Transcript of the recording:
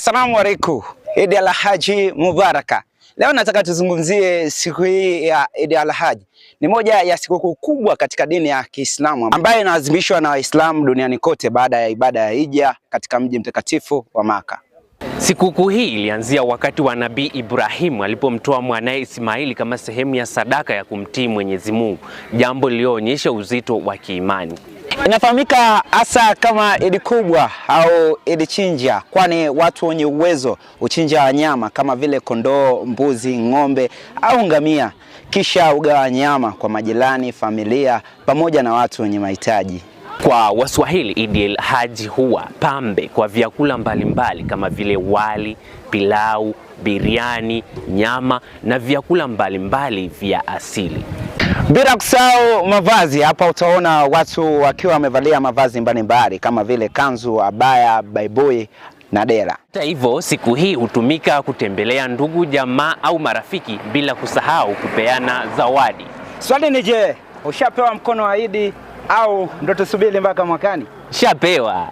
Asalamu alaikum, Idi al-Haji Mubaraka. Leo nataka tuzungumzie siku hii ya Idi al-Haji. Ni moja ya sikukuu kubwa katika dini ya Kiislamu ambayo inaadhimishwa na Waislamu duniani kote baada ya ibada ya Hija katika mji mtakatifu wa Maka. Sikukuu hii ilianzia wakati wa Nabii Ibrahimu alipomtoa mwanaye Ismaili kama sehemu ya sadaka ya kumtii Mwenyezi Mungu, jambo lililoonyesha uzito wa kiimani. Inafahamika hasa kama Idi kubwa au Idi chinja, kwani watu wenye uwezo huchinja wanyama kama vile kondoo, mbuzi, ng'ombe au ngamia, kisha ugawa nyama kwa majirani, familia pamoja na watu wenye mahitaji. Kwa Waswahili, Idi el Haji huwa pambe kwa vyakula mbalimbali kama vile wali, pilau, biriani, nyama na vyakula mbalimbali vya asili. Bila kusahau mavazi, hapa utaona watu wakiwa wamevalia mavazi mbalimbali kama vile kanzu, abaya, baibui na dera. Hata hivyo, siku hii hutumika kutembelea ndugu, jamaa au marafiki bila kusahau kupeana zawadi. Swali ni je, ushapewa mkono wa Idi au ndo tusubiri mpaka mwakani? Shapewa.